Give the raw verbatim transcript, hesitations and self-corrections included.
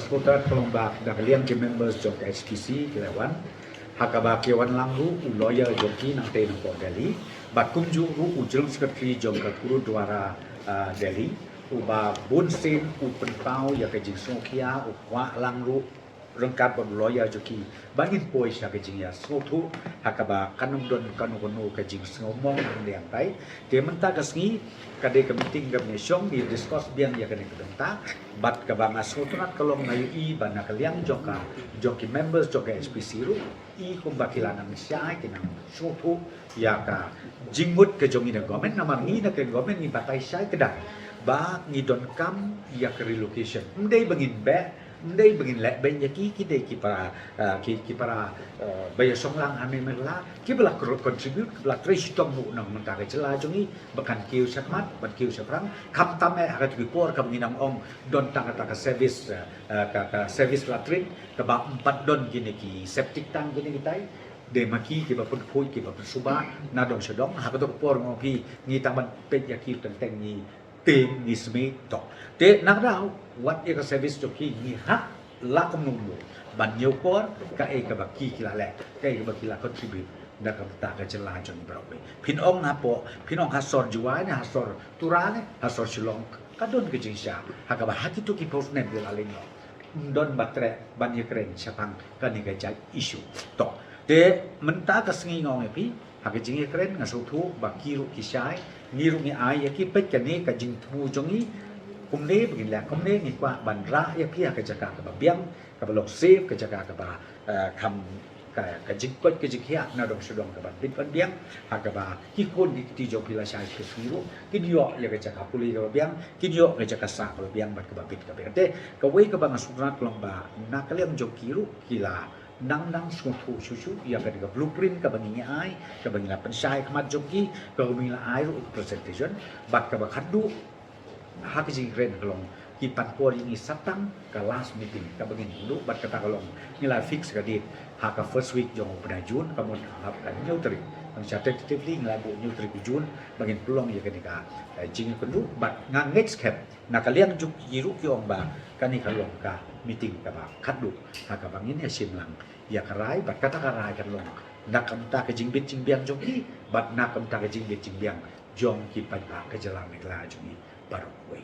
Sngewtynnat ka long ba na ka liang ki members jong ka H P C ki la wan, ha kaba ki wan lang ruh u lawyer jong ki nangtei na Port Delhi, bad kumjuh ruh u General Secretary jong ka Gurudwara, ah, Delhi, uba bun sien u pynpaw ïa ka jingsngewkhia, u kwah lang ruh ryngkat bad u lawyer jong ki ba ngin poi sha ka jingsngewthuh, ha kaba kan ym don kano kano ka jingsngewmong hangtai. Te mynta ka sngi ka dei ka meeting kaba ngi shong, ngi discuss biang ïa kane ka bynta. Bad kaba nga sngewtynnat ka long nga ïohi ba na ka liang jong ka, jong ki members jong ka H P C ruh, i kumba ki la nang shai, ki nang sngewthuh ïa ka jingmut ka jong ngi na government, namar ngi na ka government ngi batai shai kdar ba ngi donkam ïa ka relocation. Ym dei ba ngin beh, ym dei ba ngin leh beiñ ïa ki, ki dei ki para, ah, ki, ki para, ah, ba ïa shong lang hangne mynta, ki ba la kro-, contribute, ki ba la trei shitom ruh na ka bynta ka jylla jong ngi, ba kan kiew shakhmat, ban kiew shaphrang, khamtam eh ha katu ki por kaba ngi nang ong don tang kata ka service, ah, ah, ka, ka service latrine, kaba ym pat don kine ki septic tank kine kitai, dei ma ki kiba pynkhuid, kiba pynsuba na dong sha dong, ha katu ka por nga ong phi ngi tang ban peit ïa ki teng teng ngi tieng ngi smiej tok. Te na ka daw, wat ïa ka service jong ki ngi hap la kumno kumno ban ñiewkor kaei kaba ki ki la leh, kaei kaba ki la contribute na ka bynta ka jylla jong ngi baroh kawei. Phin ong hapoh, phin ong ha sor Jowai ne, ha sor Tura ne, ha sor Shillong, ka don ka jingshai ha kaba ha kito ki post ne ki la leh noh. Ym don ba treh ban ïakren shaphang kane ka jait issue. To, te mynta ka sngi nga ong ïa phi, ha ka jingïakren nga sngewthuh ba ki ruh ki shai, ngi ruh ngi ai ïa ki, peit kane ka jingthmu jong ngi, kumne ba ngin leh kumne, ngi kwah ban rah ïa phi ha ka jaka kaba biang, kaba long safe, ka jaka kaba, eh, kham, ka, ka jingkoit ka jingkhiah na dong sha dong kaban bit ban biang, ha kaba ki khun ki kti jong phi lashai sha ka sngi ruh kin ïoh ïa ka jaka pule kaba biang, kin ïoh ka jaka sah kaba biang bad kaba bit kaba biang. Te kawei kaba nga sngewtynnat ka long ba na ka liang jong ki ruh ki la nang nang sngewthuh shuh shuh ïa ka, ka blueprint kaba ngi ai, kaba ngi la pynshai khmat jong ki, kaba ngi la ai ruh presentation, bad kaba khatduh ha ka jingkren ka long ki pan por ïa ngi sa tang ka last meeting kaba ngin ïoh, bad kata ka long ngi la fix ka date ha ka first week jong u bnai June, ka mut ha ka hynñiew tarik. Nang sha tentatively ngi la buh hynñiew tarik u June ba ngin pynlong ïa kane ka, eh, jingïakynduh, bad nga ngeit skhem na ka liang jong ki ruh ki ong ba kane ka long ka meeting kaba khatduh ha kaba ngin ïa shim lang ïa ka rai, bad kata ka rai kan long na ka bynta ka jingbit jingbiang jong ki, bad na ka bynta ka jingbit jingbiang jong ki paidbah ka jylla Meghalaya jong ngi baroh kawei.